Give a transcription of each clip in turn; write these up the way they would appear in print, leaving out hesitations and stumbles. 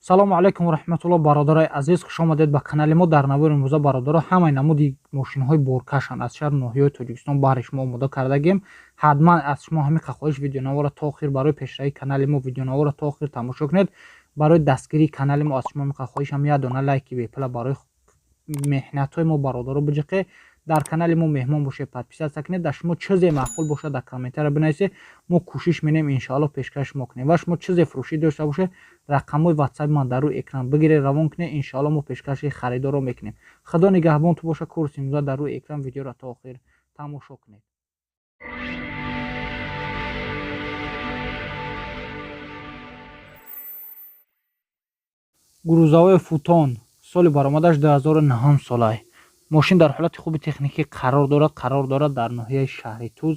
Салому алайкум ва раҳматуллоҳ, бародарои азиз, хуш омадед ба канали мо. Дар навори имрӯза, бародаро, ҳамаи намуди мошинҳои боркашанд аз шаҳру ноҳияҳои Тоҷикистон баҳри шумо омода кардагем. Ҳатман аз шумо ҳамин хоҳиш, видеонаворро то охир барои пешравии канали мо видеонаворро то охир тамошо кунед. Барои дастгирии канали мо аз шумо ҳамин хоҳиш ҳам як дона лайки бепула барои меҳнатҳои мо, бародаро, биҷиқе. Дар канали мо меҳмон бошед, подписаться кунед. Дар шумо чизе маъқул бошад, дар комментария бинависед, мо кӯшиш менем, иншоалло, пешкаш шумо кунем. Ва шумо чизе фурӯшӣ дошта бошед, рақамҳои ватсапи ман дар рӯи экран бигиред, равон кунед, иншоалло, мо пешкаши харидорро мекунем. Худо нигаҳбон ту боша. Курси имрӯза дар рӯи экран, видеоро то охир тамошо кунед. Грузовой Футон, соли баромадаш 2009 солай. Мошин дар ҳолати хуби техникӣ қарор дорад. Қарор дорад дар ноҳияи шаҳри Туз.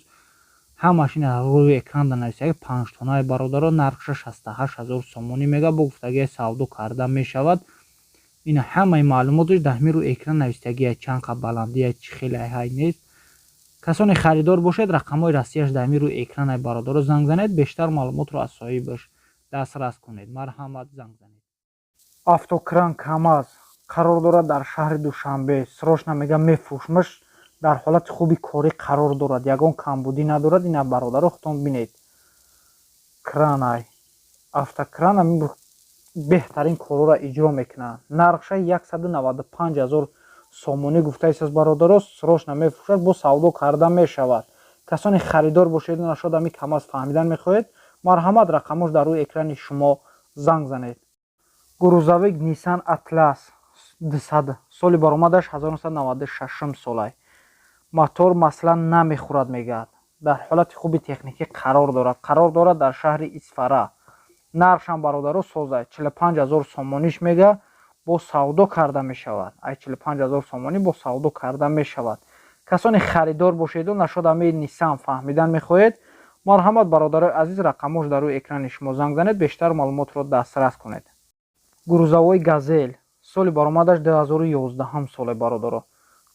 Ҳам машина рӯи экран нависаги, панҷтонаи, бародаро. Нархша 68 000 сомонӣ мега, бо гуфтагии савдо карда мешавад. Ина ҳамаи маълумоташ дар ҳамин рӯи экран навистагия, чанд қа баландия, чӣ хеле ҳай нест. Касоне харидор бошед, рақамҳои Россияш дар ҳамин рӯи экранай, бародаро, занг занед, бештар маълумотро аз соҳибаш дастрас кунед. Марҳамат, занг занед. Автокран КамАЗ қарор дорад дар шаҳри Душанбе. Срочно мега мефурӯшмаш. Дар ҳолати хуби корӣ қарор дорад, ягон камбудӣ надорад. Ина, бародаро, худтон бинед, кранай, автокран беҳтарин корҳоро иҷро мекунад. Нархша 195 000 сомонӣ гуфтаистааст, бародаро. Срочно мефурӯшад, бо савдо карда мешавад. Касоне харидор бошед, нашод ами КамАЗ фаҳмидан мехоҳед, марҳамат, рақамош дар рӯи экрани шумо, занг занед. Грузовик Nissan Атлас 200, соли баромадаш 1996 солай. Мотор масла намехӯрад, мегӯяд. Дар ҳолати хуби техникӣ қарор дорад. Қарор дорад дар шаҳри Исфара. Нархшам, бародаро, соза, 45 000 сомониш мега, бо савдо карда мешавад. Ай 45 000 сомонӣ бо савдо карда мешавад. Касоне харидор бошеду нашод ами Нисан фаҳмидан мехоҳед, марҳамат, бародарои азиз, рақамош дар рӯи экрани шумо, занг занед, бештар маълумотро дастрас кунед. Грузовой Газель, соли баромадаш 2011 соле, бародаро.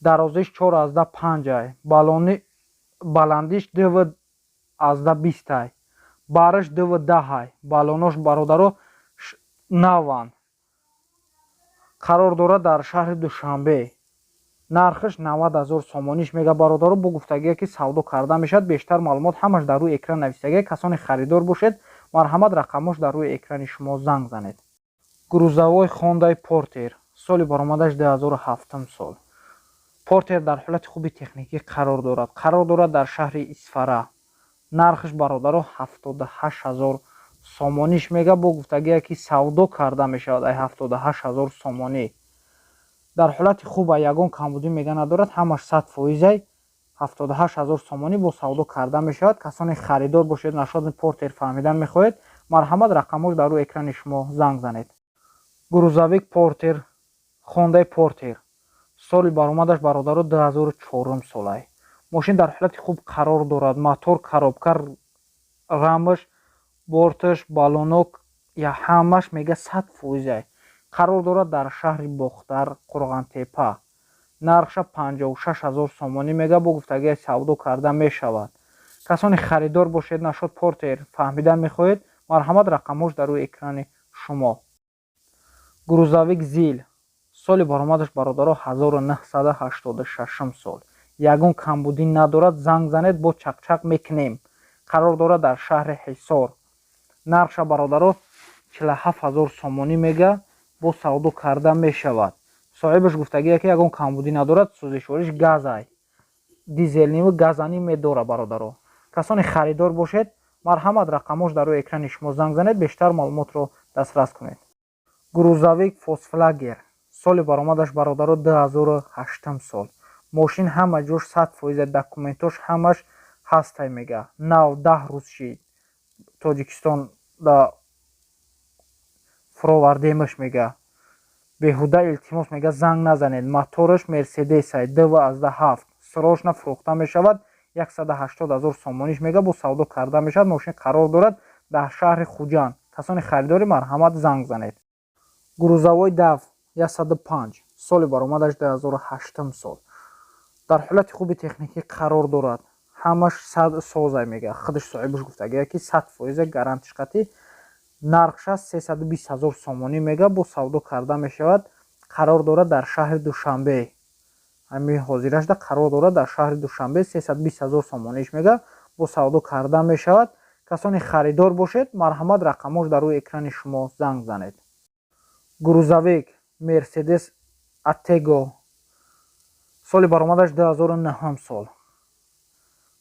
Дарозиш 4,5 ай, балони баландиш 2,20 ай, бараш 2,10 ай. Балонош, бародаро, наванд. Қарор дорад дар шаҳри Душанбе. Нархаш 90 000 сомониш мега, бародаро, бо гуфтагие ки савдо карда мешавад. Бештар маълумот ҳамаш дар рӯи экран нависагие. Касоне харидор бошед, марҳамат, рақамош дар рӯи экрани шумо, занг занед. Грузовой Хондай Портер, соли баромадаш 2007 сол. Портер дар ҳолати хуби техникӣ қарор дорад. Қарор дорад дар шаҳри Исфара. Нархаш, бародаро, 78 000 сомониш мега, бо гуфтагие ки савдо карда мешавад. Ай 78 000 сомонӣ. Дар ҳолати хуба, ягон камбудӣ мега надорад, ҳамаш 100 фоизай. 78 000 сомонӣ бо савдо карда мешавад. Касоне харидор бошед, нашоди Портер фаҳмидан мехоҳед, марҳамат, рақамош дар рӯи экрани шумо, занг занед. Грузовик Портер, Хондай Портер, соли баромадаш, бародаро, 2004 солай. Мошин дар ҳолати хуб қарор дорад. Мотор, коробка, рамаш, борташ, балонок я ҳамаш мега 100 фоизай. Қарор дорад дар шаҳри Бохтар, Қурғантепа. Нархша 56 000 сомонӣ мега, бо гуфтагии савдо карда мешавад. Касоне харидор бошед, нашод Портер фаҳмидан мехоҳед, марҳамат, рақамҳош дар рӯи экрани шумо. Грузовик ЗИЛ, соли баромадаш, бародаро, 1986 сол. Ягон камбудӣ надорад, занг занед, бо чақчақ мекунем. Қарор дорад дар шаҳри Ҳисор. Нархша, бародаро, 47 000 сомонӣ мега, бо савдо карда мешавад. Соҳибаш гуфтагие ки ягон камбудӣ надорад, сӯзишвориш газай, дизелниву газанӣ медора. Бародаро, касоне харидор бошед, марҳамат, рақамош дар рӯи экрани шумо, занг занед, бештар маълумотро дастрас кунед. Грузовик Фольксваген, соли баромадаш, бародаро, 2008 сол. Мошин ҳама ҷош 100 фоиза, документош ҳамаш ҳастай мега. Нав 10 рӯз шид Тоҷикистон да фуровардемаш мега. Беҳуда, илтимос, мега, занг назанед. Мотораш Мерседесай 2,7. Срочно фурӯхта мешавад. 180 000 сомониш мега, бо савдо карда мешавад. Мошин қарор дорад дар шаҳри Хуҷанд. Касони харидорӣ, марҳамат, занг занед. Грузовой ДАФ 105, соли баромадаш 2008 сол. Дар ҳолати хуби техникӣ қарор дорад, ҳамаш сад созай мега. Худаш соҳибаш гуфтагия ки 100 фоиза гарантиш қатӣ. Нархша 320 ҳазор сомонӣ мега, бо савдо карда мешавад. Қарор дорад дар шаҳри Душанбе. Ҳамин ҳозирашда қарор дорад дар шаҳри Душанбе. 320 ҳазор сомониш мега, бо савдо карда мешавад. Касоне харидор бошед, марҳамат, рақамош дар рӯи экрани шумо, занг занед. Грузовик Мерседес Атего, соли баромадаш 2009 сол,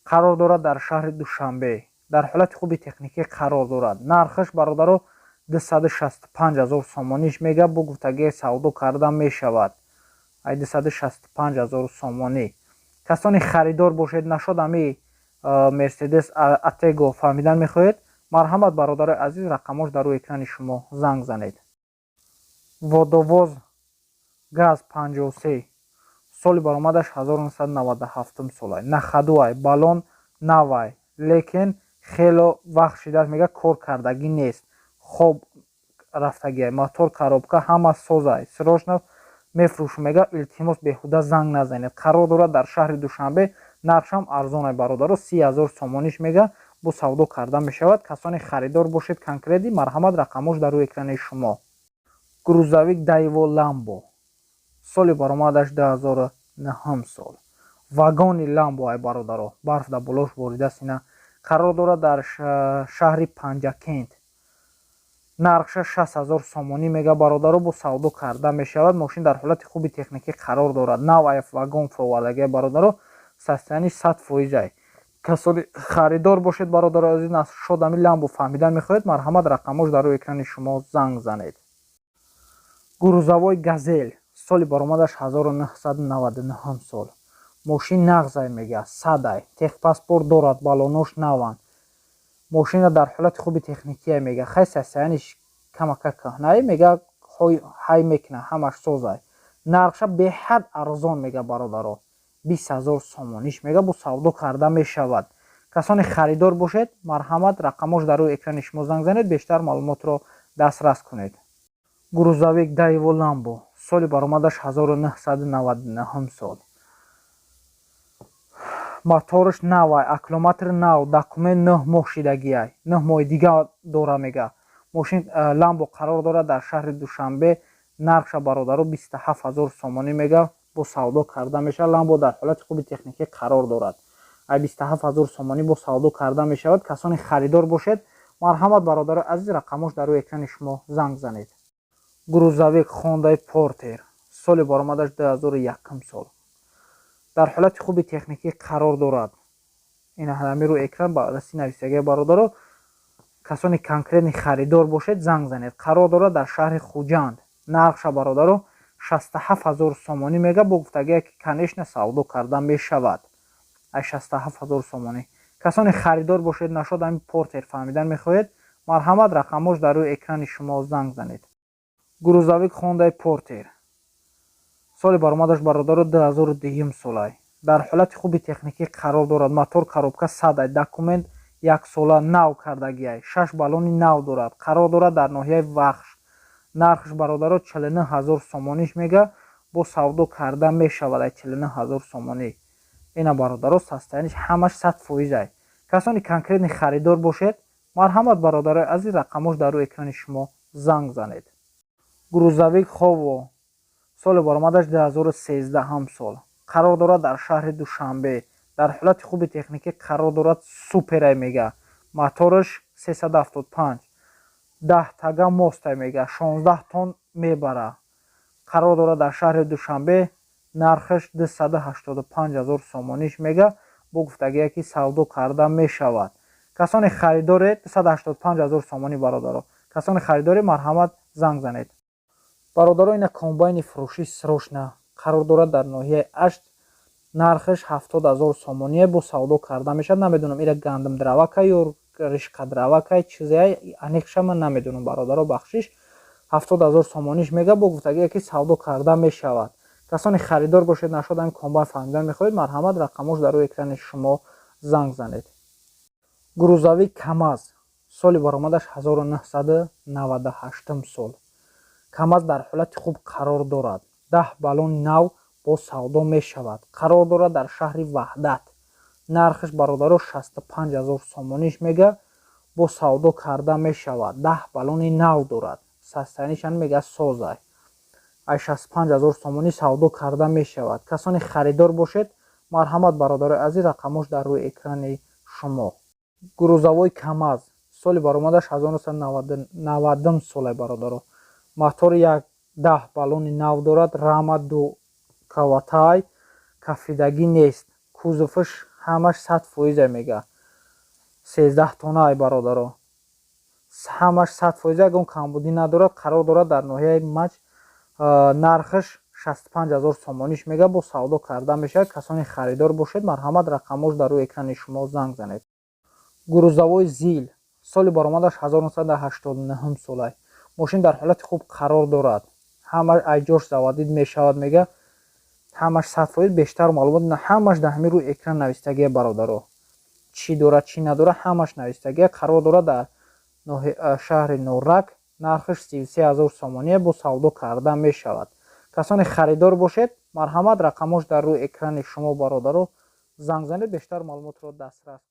қарор дорад дар шаҳри Душанбе, дар ҳолати хуби техникӣ қарор дорад. Нархаш, бародаро, 265 ҳазор сомониш мега, бо гуфтагии савдо карда мешавад. Ай 265 ҳазор сомонӣ. Касоне харидор бошед, нашод ами Мерседес Атего фаҳмидан мехоҳед, марҳамат, бародарои азиз, рақамош дар рӯи экрани шумо, занг занед. Водовоз ГАЗ 53, соли баромадаш 1997 солай, на ходу ай, баллон навай, лекин хело вақт шидааст, мега, кор кардагӣ нест, хоб рафтагиай. Мотор, коробка ҳама созай. Срочно мефурӯшум, мега, илтимос, беҳуда занг назанед. Қарор дорад дар шаҳри Душанбе. Нархшам арзонай, бародаро, 30 000 сомониш мега, бо савдо карда мешавад. Касоне харидор бошед конкретный, марҳамат, рақамош дар рӯи экрани шумо. Грузовик Дайво Ламбо, соли баромадаш 2009 сол, вагони Ламбо ай, бародаро, барф дар болош борида сина. Қарор дорад дар шаҳри Панҷакент. Нархша 60 000 сомонӣ мега, бародаро, бо савдо карда мешавад. Мошин дар ҳолати хуби техникӣ қарор дорад. Нав ай, вагон фуровардагия, бародаро, состояние 100%-ай. Касони харидор бошед, бародаро азиз, шодами Ламбо фаҳмидан мехоҳед, марҳамат, рақамош дар рӯи экрани шумо, занг занед. Грузовой Газел, соли баромадаш 1999 сол, мошин нағзай, мега, садай, техпаспорт дорад, баллонош наванд, мошина дар ҳолати хуби техникия, мега. Хай, состояние ш камака кӯҳнае, мега, ҳай мекуна, ҳамаш созай. Нархша беҳад арзон, мега, бародаро, 20 000 сомониш мега, бо савдо карда мешавад. Касоне харидор бошед, марҳамат, рақамош дар рӯи экрани шумо, занг занед, бештар маълумотро дастрас кунед. Грузовик Дайво Ламбо, соли баромадаш 1999 сол, мотораш навай, аккумулятор нав, документ 9 моҳ шидагиай, 9 моҳи дига дора, мега. Мошин Ламбо қарор дорад дар шаҳри Душанбе. Нархша, бародаро, 27 000 сомонӣ мега, бо савдо карда мешавад. Ламбо дар ҳолати хуби техникӣ қарор дорад. Ай 27 000 сомонӣ бо савдо карда мешавад. Касоне харидор бошед, марҳамат, бародарои азиз, рақамош дар рӯи экрани шумо, занг занед. Грузовик Хондаи Портер, соли баромадаш 2001 сол, дар ҳолати хуби техникӣ қарор дорад. Ин ҳами рӯи экран ба дасти нависагия, бародаро. Касоне конкретный харидор бошед, занг занед. Қарор дорад дар шаҳри Хуҷанд. Нархша, бародаро, 67 000 сомонӣ мега, бо гуфтагие ки, конечно, савдо карда мешавад. Ай 67 000 сомонӣ. Касоне харидор бошед, нашод ҳами Портер фаҳмидан мехоҳед, марҳамат, рақамош дар рӯи экрани шумо, занг занед. Грузовик Хондаи Портер, соли баромадаш, бародаро, 2002 солай, дар ҳолати хуби техникӣ қарор дорад. Мотор, коробка садай, документ яксола, нав кардагиай, шаш баллони нав дорад. Қарор дорад дар ноҳияи Вахш. Нархш, бародаро, 49 000 сомониш мега, бо савдо карда мешавад. Ай 49 000 сомонӣ. Ина, бародаро, состояние ш ҳамаш 100%-ай. Касони конкретный харидор бошед, марҳамат, бародарои азиз, рақамош дар рӯи экрани шумо, занг занед. Грузовик Хово, соли баромадаш 2013 сол, қарор дорад дар шаҳри Душанбе, дар ҳолати хуби техникӣ қарор дорад, суперай, мега. Мотораш 375, 10 тага мостай, мега, 16 тонн мебара. Қарор дорад дар шаҳри Душанбе. Нархаш 285 ҳазор сомониш мега, бо гуфтагие ки савдо карда мешавад. Касоне харидоре, 285 ҳазор сомонӣ, бародаро, касоне харидоре, марҳамат, занг занед. Бародаро, ина комбайни фурӯшӣ срочно, қарор дорад дар ноҳияи Ашт. Нархаш 70 000 сомоние, бо савдо карда мешавад. Намедонам, ира гандум дравакай ё ришқа дравакай, чизеай, аниқша ман намедонам, бародаро, бахшиш. 70 000 сомониш мега, бо гуфтагие ки савдо карда мешавад. Касоне харидор бошед, нашод ҳамин комбайн фаҳмидан мехоҳед, марҳамат, рақамош дар рӯи экрани шумо, занг занед. Грузовик КамАЗ, соли баромадаш 1998 сол, КамАЗ дар ҳолати хуб қарор дорад, 10 баллони нав, бо савдо мешавад. Қарор дорад дар шаҳри Ваҳдат. Нархаш, бародаро, 65 000 сомониш мега, Бо савдо карда мешавад. 10 баллони нав дорад, состояние шан мега созай. Ай 65 ҳазор сомонӣ савдо карда мешавад. Касоне харидор бошед, марҳамат, бародарои азиз, рақамош дар рӯи экрани шумо. Грузовой КамАЗ, соли баромадаш 1990 соле, бародаро. Мотори як 10 баллони нав дорад, рама ду каватай, кафидагӣ нест, кузоваш ҳамаш 100%-а мега. 13 тоннаай, бародаро, ҳамаш 100%, ягон камбудӣ надорад. Қарор дорад дар ноҳияи Мач. Нархаш 65 ҳазор сомониш мега, бо савдо карда мешавад. Касоне харидор бошед, марҳамат, рақамош дар рӯи экрани шумо, занг занед. Грузовой ЗИЛ, соли баромадаш 1989 солай. Мошин дар ҳолати хуб қарор дорад, ҳама айҷош заводить мешавад мега, ҳамаш 100%. Бештар маълумот ҳамаш дар ҳамин рӯи экран навистагия, бародаро. Чӣ дорад, чӣ надорад, ҳамаш навистагия. Қарор дорад дар шаҳри Норак. Нархаш 33 ҳазор сомоние, бо савдо карда мешавад. Касоне харидор бошед, марҳамат, рақамош дар рӯи экрани шумо, бародаро, занг занед, бештар маълумотро дастрас кунед.